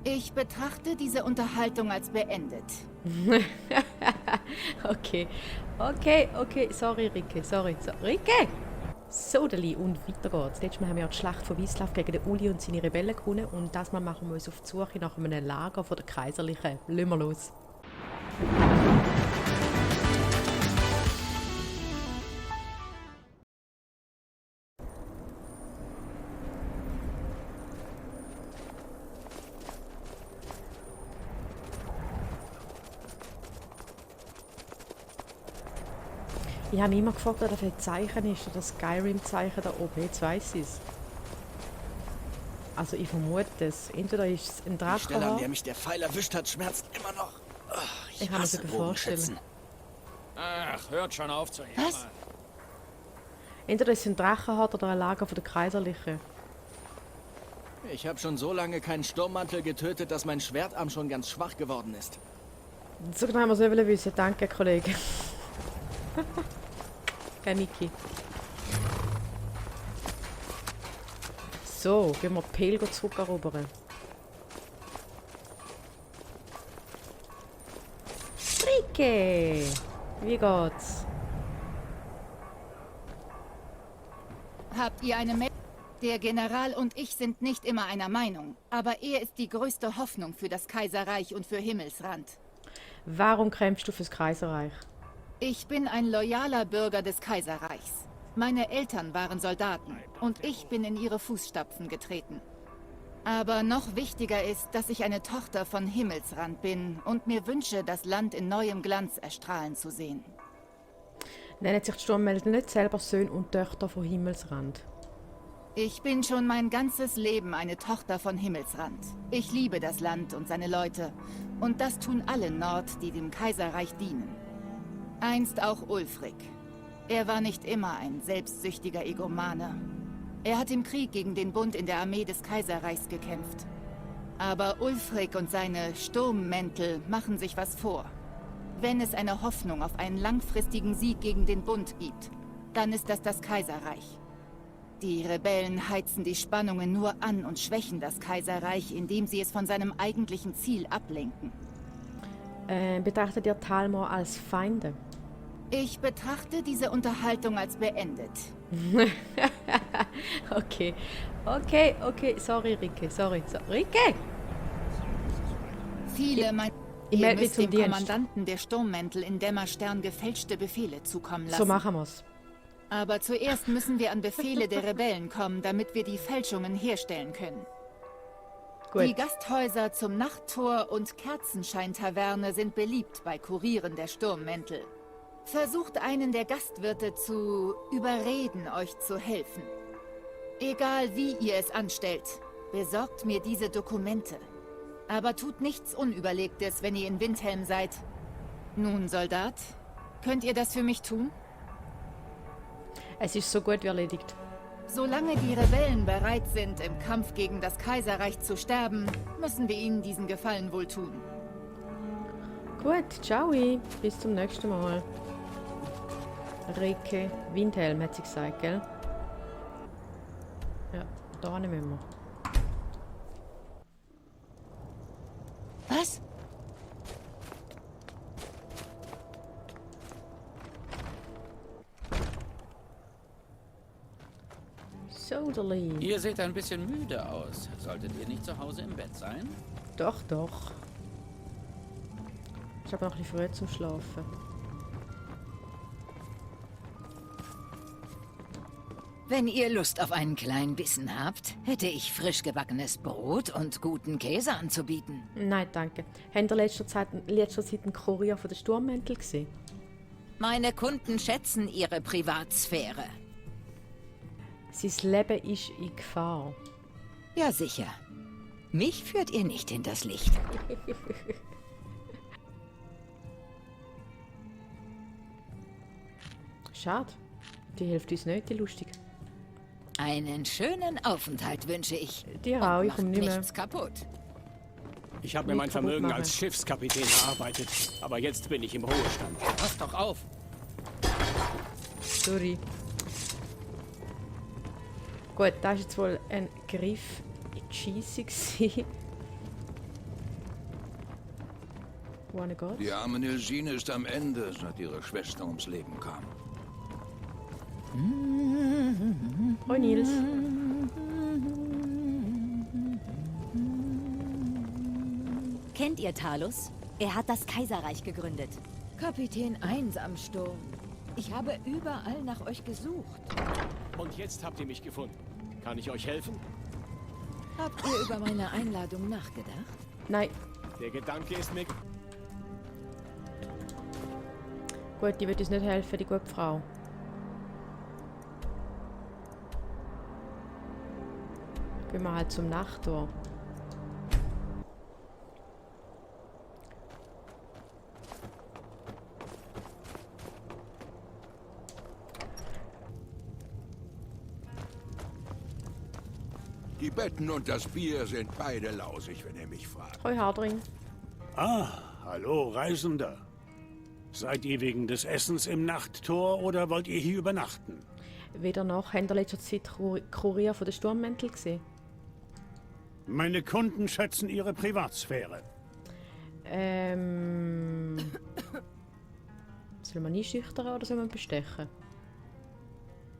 Ich betrachte diese Unterhaltung als beendet. Okay. Okay. Sorry, Rike. Sorry. Rike! So, Deli, und weiter geht's. Letztes Mal haben wir ja die Schlacht von Wislav gegen den Uli und seine Rebellen gewonnen. Und das Mal machen wir uns auf die Suche nach einem Lager von der Kaiserlichen. Lassen wir los. Ich habe mich immer gefragt, was das für ein Zeichen ist, oder das Skyrim-Zeichen da oben. Jetzt weiss ich es. Also ich vermute es. Entweder ist es ein Die Stelle, an Drache. der mich der Pfeil erwischt hat, schmerzt immer noch. Ich kann mir das vorstellen. Ach, hört schon auf zu Was? jammern. Entweder ist es ein Drachenhort oder ein Lager von der Kaiserlichen. Ich habe schon so lange keinen Sturmmantel getötet, dass mein Schwertarm schon ganz schwach geworden ist. So genau haben wir es nicht wissen. Danke, Kollege. Gell, Niki? So, gehen wir Pelgo zurückerobern. Rike! Wie geht's? Habt ihr eine Meldung? Der General und ich sind nicht immer einer Meinung, aber er ist die größte Hoffnung für das Kaiserreich und für Himmelsrand. Warum kämpfst du fürs Kaiserreich? Ich bin ein loyaler Bürger des Kaiserreichs. Meine Eltern waren Soldaten und ich bin in ihre Fußstapfen getreten. Aber noch wichtiger ist, dass ich eine Tochter von Himmelsrand bin und mir wünsche, das Land in neuem Glanz erstrahlen zu sehen. Nennen sich die Sturmmelder nicht selber Söhne und Töchter von Himmelsrand? Ich bin schon mein ganzes Leben eine Tochter von Himmelsrand. Ich liebe das Land und seine Leute. Und das tun alle Nord, die dem Kaiserreich dienen. Einst auch Ulfric. Er war nicht immer ein selbstsüchtiger Egomane. Er hat im Krieg gegen den Bund in der Armee des Kaiserreichs gekämpft. Aber Ulfric und seine Sturmmäntel machen sich was vor. Wenn es eine Hoffnung auf einen langfristigen Sieg gegen den Bund gibt, dann ist das Kaiserreich. Die Rebellen heizen die Spannungen nur an und schwächen das Kaiserreich, indem sie es von seinem eigentlichen Ziel ablenken. Betrachtet ihr Talmor als Feinde? Ich betrachte diese Unterhaltung als beendet. Okay. Sorry, Rike. Sorry. Rike! Viele meinen, Ich ihr melde mich müsst zum dem Dienst. Kommandanten der Sturmmäntel in Dämmerstern gefälschte Befehle zukommen lassen. So machen wir's. Aber zuerst müssen wir an Befehle der Rebellen kommen, damit wir die Fälschungen herstellen können. Die Gut. Gasthäuser zum Nachttor und Kerzenscheintaverne sind beliebt bei Kurieren der Sturmmäntel. Versucht einen der Gastwirte zu überreden, euch zu helfen. Egal wie ihr es anstellt, besorgt mir diese Dokumente. Aber tut nichts Unüberlegtes, wenn ihr in Windhelm seid. Nun, Soldat, könnt ihr das für mich tun? Es ist so gut wie erledigt. Solange die Rebellen bereit sind, im Kampf gegen das Kaiserreich zu sterben, müssen wir ihnen diesen Gefallen wohl tun. Gut, ciao. Bis zum nächsten Mal. Rike Windhelm hat sie gesagt, gell? Ja, da müssen wir. Was? So, Deli. Ihr seht ein bisschen müde aus. Solltet ihr nicht zu Hause im Bett sein? Doch. Ich habe noch ein bisschen früh zum Schlafen. Wenn ihr Lust auf einen kleinen Bissen habt, hätte ich frisch gebackenes Brot und guten Käse anzubieten. Nein, danke. Habt ihr letzter Zeit einen Kurier von der Sturmmäntel gesehen? Meine Kunden schätzen ihre Privatsphäre. Sein Leben ist in Gefahr. Ja, sicher. Mich führt ihr nicht hinters Licht. Schade. Die hilft uns nicht, die lustig. Einen schönen Aufenthalt wünsche ich. Dir Und auch, ich macht komm nicht mehr. nichts kaputt. Ich habe mir Nicht mein kaputt Vermögen machen. als Schiffskapitän erarbeitet, aber jetzt bin ich im Ruhestand. Passt doch auf! Sorry. Gut, das war jetzt wohl ein Griff in die Scheisse gewesen. Wohin geht's? Die arme Nilsine ist am Ende, seit ihre Schwester ums Leben kam. Hoi Nils. Kennt ihr Talus? Er hat das Kaiserreich gegründet. Kapitän 1 am Sturm. Ich habe überall nach euch gesucht. Und jetzt habt ihr mich gefunden. Kann ich euch helfen? Habt ihr über meine Einladung nachgedacht? Nein. Der Gedanke ist mir... Gut, die wird uns nicht helfen, die gute Frau. Gehen wir halt zum Nachttor. Die Betten und das Bier sind beide lausig, wenn ihr mich fragt. Hoi Hardring. Ah, hallo Reisender. Seid ihr wegen des Essens im Nachttor oder wollt ihr hier übernachten? Weder noch, habt ihr letzter Zeit Kurier von den Sturmmäntel gesehen? Meine Kunden schätzen ihre Privatsphäre. Soll man einschüchtern oder soll man bestechen?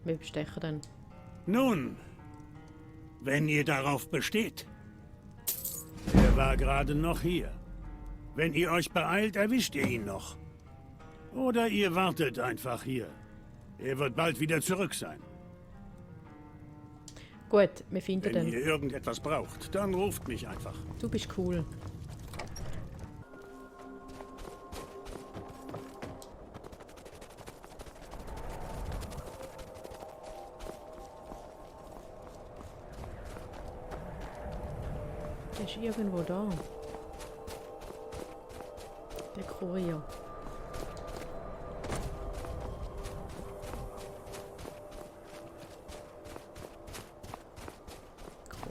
Wir bestechen dann. Nun, wenn ihr darauf besteht. Er war gerade noch hier. Wenn ihr euch beeilt, erwischt ihr ihn noch. Oder ihr wartet einfach hier. Er wird bald wieder zurück sein. Gut, wir finden Wenn den. ihr irgendetwas braucht, dann ruft mich einfach. Du bist cool. Der ist irgendwo da. Der Kurier.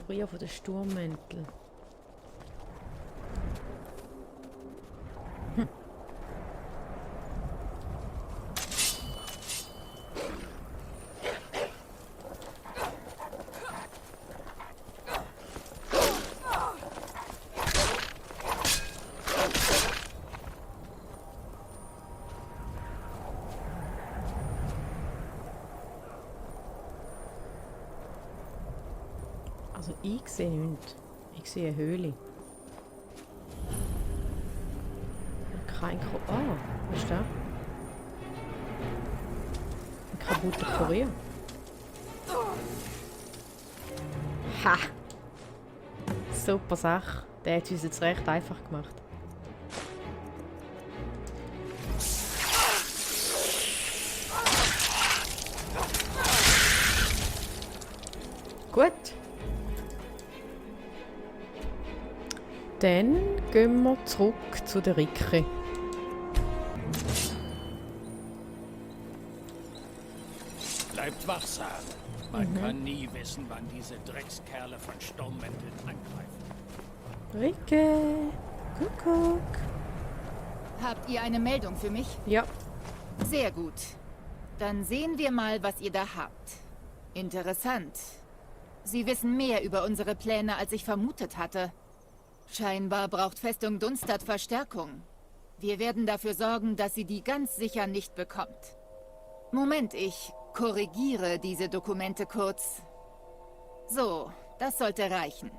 Kurier von den Sturmmäntel. Also ich sehe nichts. Ich sehe eine Höhle. Kein was ist das? Ein kaputter Kurier. Ha! Super Sache. Der hat es uns jetzt recht einfach gemacht. Gut. Dann gehen wir zurück zu der Ricke. Bleibt wachsam. Man kann nie wissen, wann diese Dreckskerle von Sturmmänteln angreifen. Ricke! Kuckuck! Habt ihr eine Meldung für mich? Ja, Sehr gut. Dann sehen wir mal, was ihr da habt. Interessant. Sie wissen mehr über unsere Pläne, als ich vermutet hatte. Scheinbar braucht Festung Dunstad Verstärkung. Wir werden dafür sorgen, dass sie die ganz sicher nicht bekommt. Moment, ich korrigiere diese Dokumente kurz. So, das sollte reichen.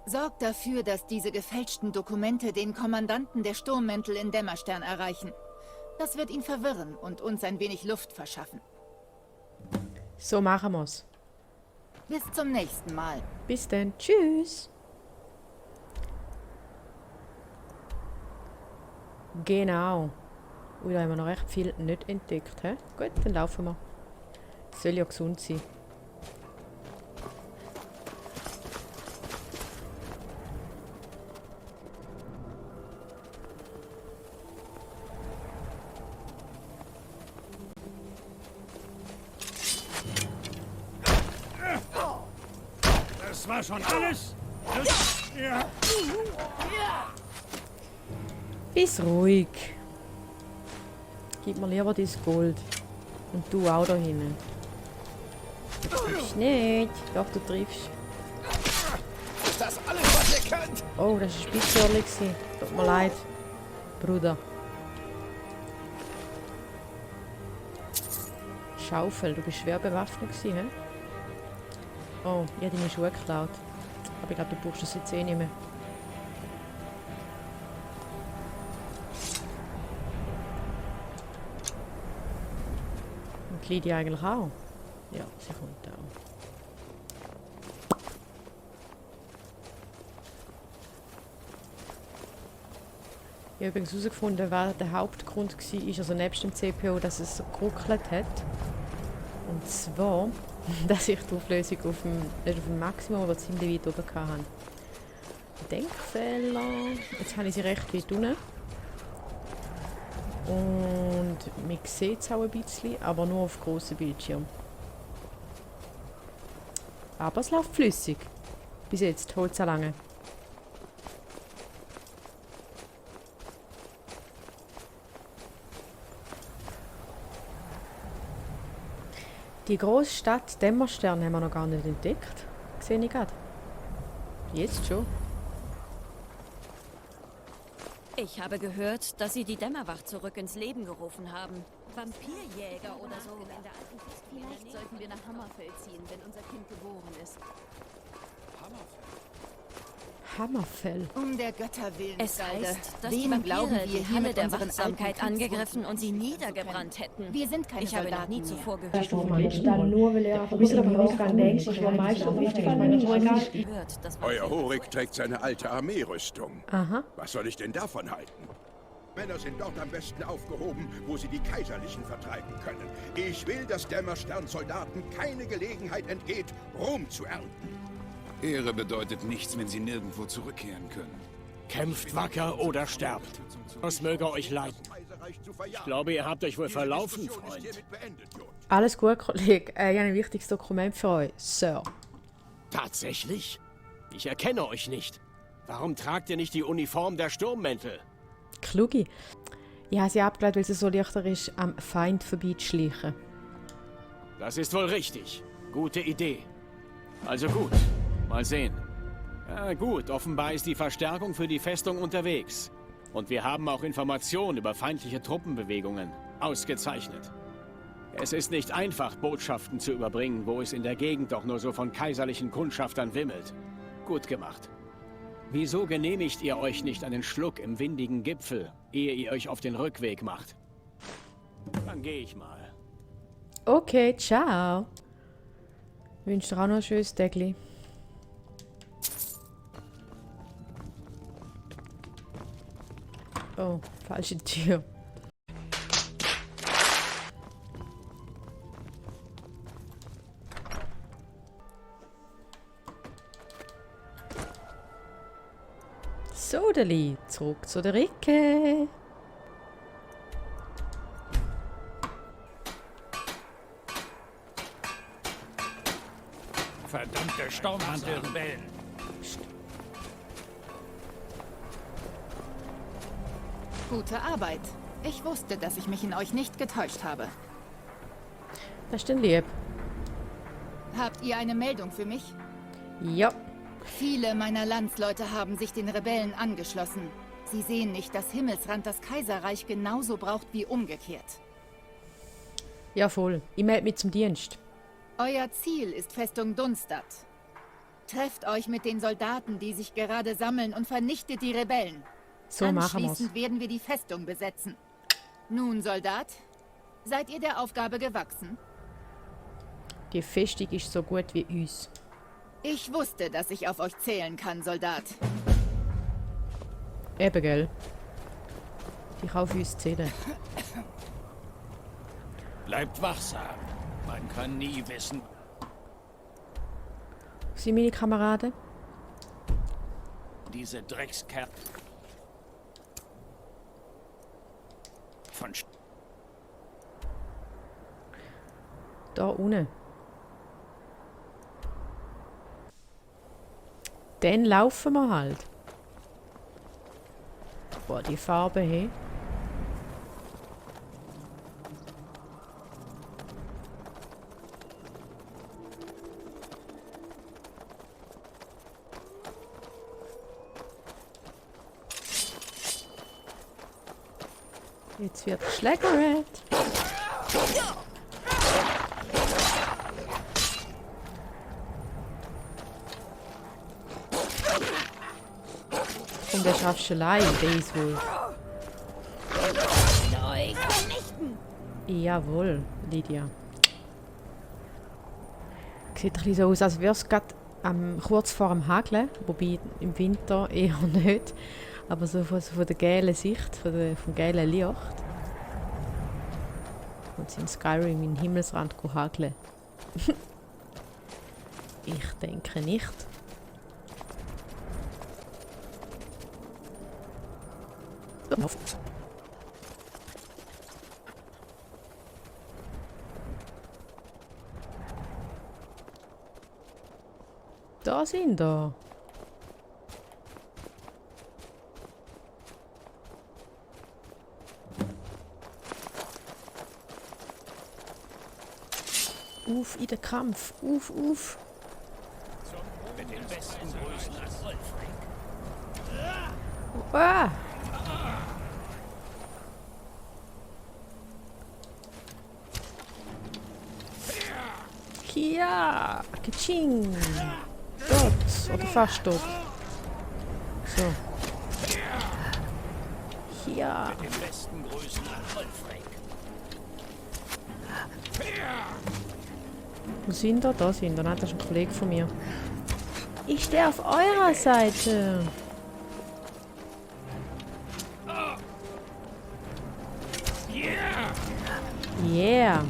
Sorgt dafür, dass diese gefälschten Dokumente den Kommandanten der Sturmmäntel in Dämmerstern erreichen. Das wird ihn verwirren und uns ein wenig Luft verschaffen. so machen wir's. Bis zum nächsten Mal. Bis dann. Tschüss! Genau. Ui, da haben wir noch recht viel nicht entdeckt. He? Gut, dann laufen wir. Soll ja gesund sein. Das war schon alles? Ja. Bis ruhig. Gib mir lieber dein Gold. Und du auch da hinten. Du triffst nicht. Doch, du triffst. Ist das alles, was ihr könnt? Oh, das war ein Spitzhörli. Tut mir leid. Bruder. Schaufel, du bist schwer bewaffnet gewesen, hä? Oh, ich habe deine Schuhe geklaut. Aber ich glaube, du brauchst das jetzt eh nicht mehr. Und die Lydia eigentlich auch? Ja, sie kommt auch. Ich habe übrigens herausgefunden, wer der Hauptgrund war, also nebst dem CPU, dass es so geruckelt hat. Und zwar, dass ich die Auflösung nicht auf dem Maximum, aber ziemlich weit oben hatte. Denkfehler. Jetzt habe ich sie recht weit unten. Und man sieht es auch ein bisschen, aber nur auf grossen Bildschirm. Aber es läuft flüssig. Bis jetzt, holt es auch lange. Die grosse Stadt Dämmerstern haben wir noch gar nicht entdeckt. Sehe ich gerade. Jetzt schon. Ich habe gehört, dass Sie die Dämmerwacht zurück ins Leben gerufen haben. Vampirjäger oder so. Vielleicht sollten wir nach Hammerfell ziehen, wenn unser Kind geboren ist. Hammerfell. Um der Götter willen, Es Galde. heißt, dass die Wen glauben Vampire wir die hier Halle mit der unseren Wachsamkeit alten angegriffen und sie Kriegswurzeln niedergebrannt hätten. Wir sind keine Ich habe noch Soldaten nie mehr. zuvor Das gehört, ist dann nur, weil er einfach mega denkt, ich war meistens wichtig, dass man Euer Horik trägt seine alte Armeerüstung. Aha. Was soll ich denn davon halten? Männer sind dort am besten aufgehoben, wo sie die Kaiserlichen vertreiben können. Ich will, dass Dämmerstern-Soldaten keine Gelegenheit entgeht, Ruhm zu ernten. Ehre bedeutet nichts, wenn sie nirgendwo zurückkehren können. Kämpft wacker oder sterbt. Das möge euch leiden. Ich glaube, ihr habt euch wohl verlaufen, Freund. Alles gut, Kollege. Ich habe ein wichtiges Dokument für euch, Sir. Tatsächlich? Ich erkenne euch nicht. Warum tragt ihr nicht die Uniform der Sturmmäntel? Klugi. Ich habe sie abgeleitet, weil sie so leichter ist, am Feind vorbeizuschleichen. Das ist wohl richtig. Gute Idee. Also gut. Mal sehen. Ja gut, offenbar ist die Verstärkung für die Festung unterwegs. Und wir haben auch Informationen über feindliche Truppenbewegungen. Ausgezeichnet. Es ist nicht einfach, Botschaften zu überbringen, wo es in der Gegend doch nur so von kaiserlichen Kundschaftern wimmelt. Gut gemacht. Wieso genehmigt ihr euch nicht einen Schluck im windigen Gipfel, ehe ihr euch auf den Rückweg macht? Dann gehe ich mal. Okay, ciao. Ich wünsche dir auch noch ein schönes Tägli. Oh, falsche Tür. So, Deli, zurück zu der Ricke. Verdammte Sturmmantel-Rebellen. Gute Arbeit. Ich wusste, dass ich mich in euch nicht getäuscht habe. Das ist denn lieb. Habt ihr eine Meldung für mich? Ja. Viele meiner Landsleute haben sich den Rebellen angeschlossen. Sie sehen nicht, dass Himmelsrand das Kaiserreich genauso braucht wie umgekehrt. Ja, voll. Ich melde mich zum Dienst. Euer Ziel ist Festung Dunstadt. Trefft euch mit den Soldaten, die sich gerade sammeln, und vernichtet die Rebellen. So machen wir's. Anschließend werden wir die Festung besetzen. Nun, Soldat, seid ihr der Aufgabe gewachsen? Die Festung ist so gut wie uns. Ich wusste, dass ich auf euch zählen kann, Soldat. Eben, gell? Die kann auf uns zählen. Bleibt wachsam. Man kann nie wissen. Wo sind meine Kameraden? Diese Dreckskerl von Da unten. Dann laufen wir halt. Boah, die Farbe, hey. Jetzt wird geschlägert. Und der schaffst du allein, Beeswolf. Jawohl, Lydia. Sieht ein bisschen so aus, als wäre es gerade kurz vor dem Hageln, wobei im Winter eher nicht. Aber so von der gelben Sicht, vom gelben Licht. Und sie in Skyrim in den Himmelsrand hageln. Ich denke nicht. Da sind wir. Auf in den Kampf. Auf. Mit den besten Grüßen an Wolfring. Ah. Kia! Kitsching! Tot! Oder fast tot. So. Hier! Mit den besten Grüßen an Wolfring. Wo sind wir? Da sind wir. Nein, das ist ein Kollege von mir. Ich stehe auf eurer Seite. Yeah!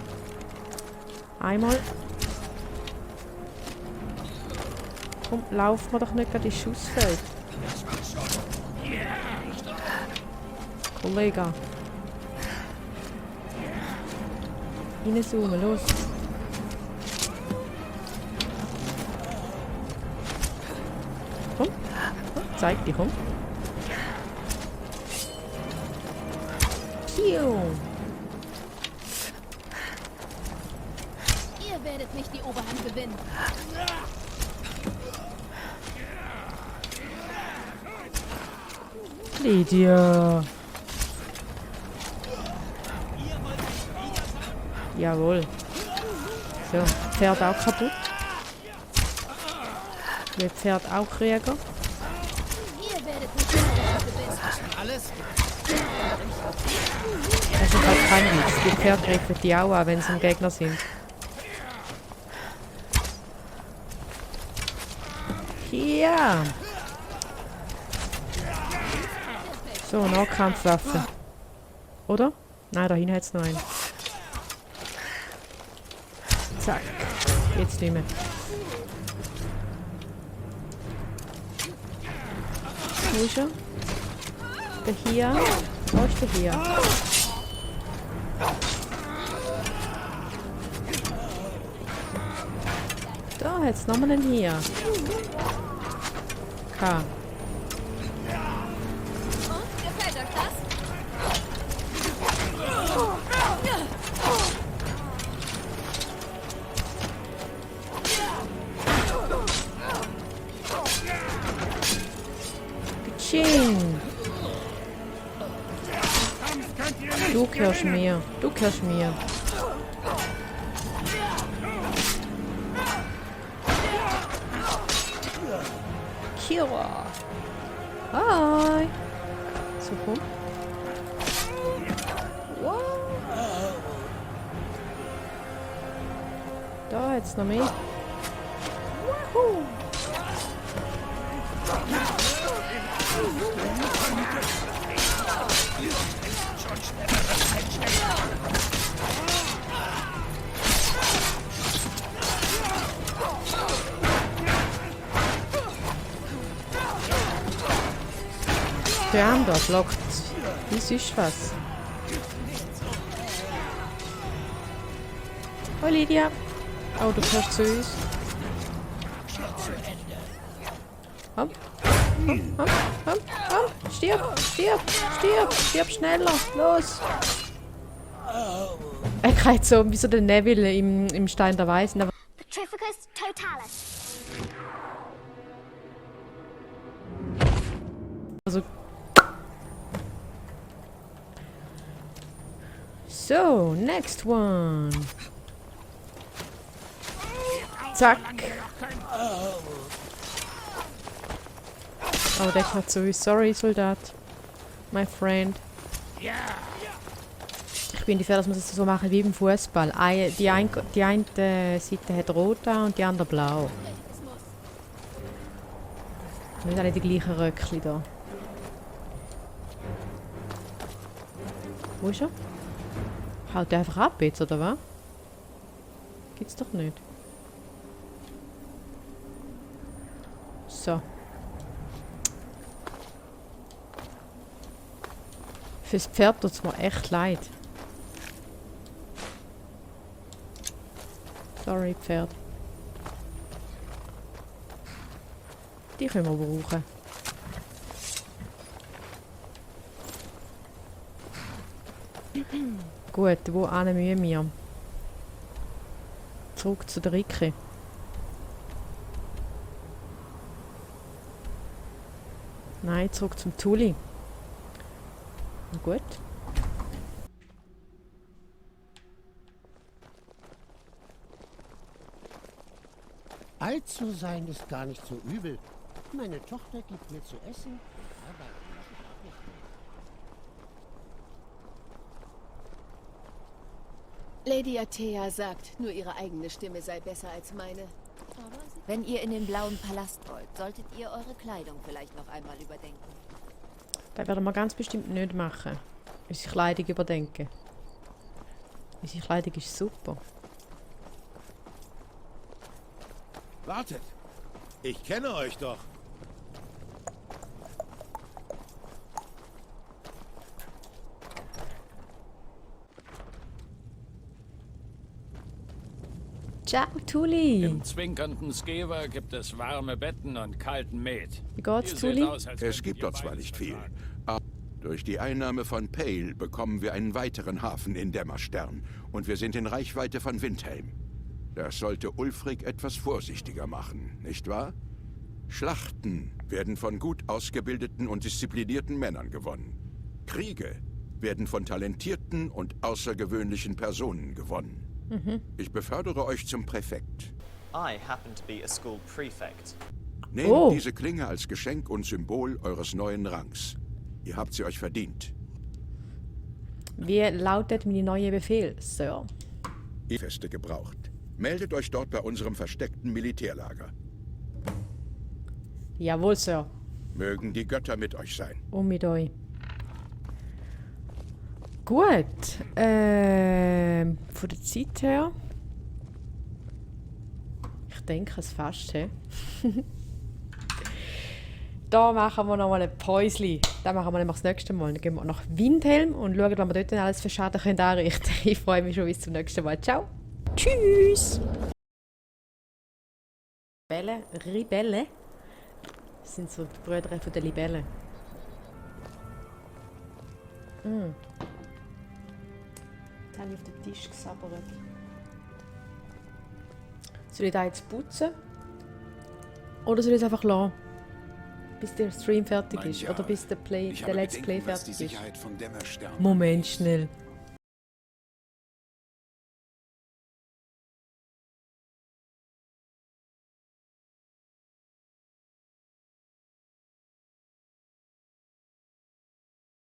Einmal. Komm, laufen wir doch nicht gerade ins Schussfeld. Kollege. Reinzoomen, los. Komm. Zeig dich, komm. Piu. Ihr werdet nicht die Oberhand gewinnen. Lydia. Jawohl. So, Pferd auch kaputt. Wir Pferd auch Krieger. Ihr werdet nicht die Oberhand gewinnen. Alles? Das ist halt kein Witz. Die Pferde greifen die auch an, wenn sie ein Gegner sind. Ja. So, Nahkampfwaffe. Oder? Nein, da hinten hat es noch einen. Zack. Jetzt nicht mehr. Wo ist er? Der hier. Wo ist der hier? Da hat es nochmal einen hier. K. Gefällt euch das? Ching. Du gehörst mir. Du gehörst mir. Kira. Hi. So komm. Wow. Da jetzt noch mehr. Woohoo. Der andere blockt. Das ist was. Hoi Lydia. Oh, du gehörst zu uns. Komm. Komm. Stirb. Stirb schneller. Los. Er kriegt so wie so der Neville im Stein der Weisen. Petrificus totalis. Also So, next one. Zack. Oh, der kommt zu uns. Sorry, Soldat. My friend. Ich bin dafür, dass wir es so machen wie beim Fußball. Die eine Seite hat rot an und die andere blau. Nicht alle die gleichen Röckchen da. Wo ist er? Haut der einfach ab jetzt, oder was? Gibt's doch nicht. So. Fürs Pferd tut es mir echt leid. Sorry, Pferd. Die können wir brauchen. Gut, wo müssen wir? Zurück zu der Ricke. Nein, zurück zum Tulli. Na gut. Alt zu sein ist gar nicht so übel. Meine Tochter gibt mir zu essen. Lady Athea sagt, nur ihre eigene Stimme sei besser als meine. Wenn ihr in den blauen Palast wollt, solltet ihr eure Kleidung vielleicht noch einmal überdenken. Das werden wir ganz bestimmt nicht machen. Unsere Kleidung überdenken. Unsere Kleidung ist super. Wartet! Ich kenne euch doch. Ciao, Tulli. Im zwinkernden Skewer gibt es warme Betten und kalten Met. Wie geht's, Tulli? Es gibt dort zwar nicht viel, aber durch die Einnahme von Pale bekommen wir einen weiteren Hafen in Dämmerstern und wir sind in Reichweite von Windhelm. Das sollte Ulfric etwas vorsichtiger machen, nicht wahr? Schlachten werden von gut ausgebildeten und disziplinierten Männern gewonnen. Kriege werden von talentierten und außergewöhnlichen Personen gewonnen. Ich befördere euch zum Präfekt. I happen to be a school prefect. Nehmt diese Klinge als Geschenk und Symbol eures neuen Rangs. Ihr habt sie euch verdient. Wie lautet mein neuer Befehl, Sir? Ihr Feste gebraucht. Meldet euch dort bei unserem versteckten Militärlager. Jawohl, Sir. Mögen die Götter mit euch sein. Und mit euch. Gut. Von der Zeit her. Ich denke es fast. Da machen wir noch mal ein Päuschen. Das machen wir nämlich das nächste Mal. Dann gehen wir nach Windhelm und schauen, was wir dort alles für Schaden anrichten können. Ich freue mich schon bis zum nächsten Mal. Ciao. Tschüss. Ribelle. Das sind so die Brüder von der Libelle. Jetzt habe ich auf den Tisch gesabbert. Soll ich da jetzt putzen? Oder soll ich es einfach lassen? Bis der Stream fertig ist? Oder bis der Let's Play fertig ist? Moment schnell.